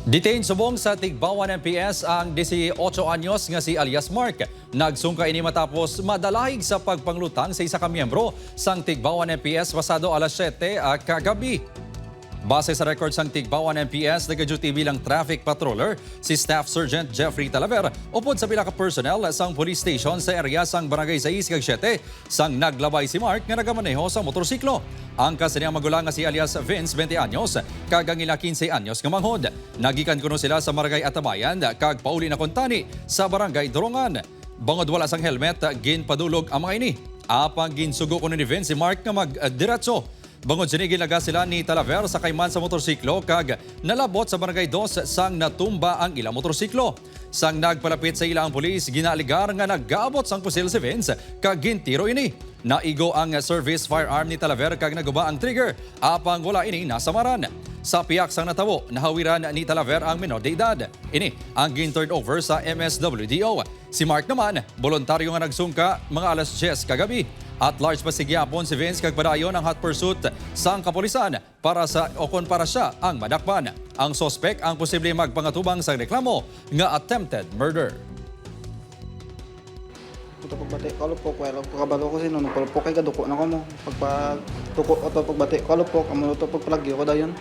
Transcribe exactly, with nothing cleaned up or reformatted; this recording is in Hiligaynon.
Detained subong sa Tigbauan M P S ang dieciocho anyos nga si alias Mark. Nagsungka ini matapos madalahig sa pagpanglutang sa isa ka miyembro sang Tigbauan M P S pasado alas siyete, ah, kagabi. Base sa record sang Tigbauan M P S, nagaduty bilang traffic patroller si Staff Sergeant Jeffrey Talaver upod sa pila ka personnel sang police station sa area sang Barangay sais kag siyete sang naglabay si Mark nga nagamaneho sa motorsiklo. Ang kasa niyang magulang nga si alias Vince, twenty anyos, kag ang ila, quince anyos nga manghod. Naggikan kuno sila sa Barangay Atabayan kag pauli na kuntani sa Barangay Durongan. Bangod wala sang helmet, ginpadulog ang mga ini. Apang ginsugo kuno ni Vince si Mark nga magdiretso. Bangod sini, ginlaga sila ni Talaver sakay man sa motorsiklo kag nalabot sa Barangay Dos sang natumba ang ila motorsiklo. Sang nagpalapit sa ila ang pulis, ginaaligar nga nagaabot sang pusil si Vince kag gintiro ini. Naigo ang service firearm ni Talaver kag naguba ang trigger, apang wala ini nasamaran. Sa pihak sang natabo, nahawiran ni Talaver ang menor de edad. Ini ang gin-turn over sa M S W D O. Si Mark naman, boluntaryo nga nagsungka mga alas diyes kagabi. At large pa sa gihapon si Vince kag padayon ang hot pursuit sang kapulisan para sa o kon para siya ang madakpan. Ang suspek ang posible magpangatubang sang reklamo nga attempted murder. Ito pagbati ko, alupok, wala ko kabalo ko sino nagpalupok kay gaduko na ko mo. Pagpaduko ko to, pagbati ko, alupok, amo to, pagpalagyo ko dayon.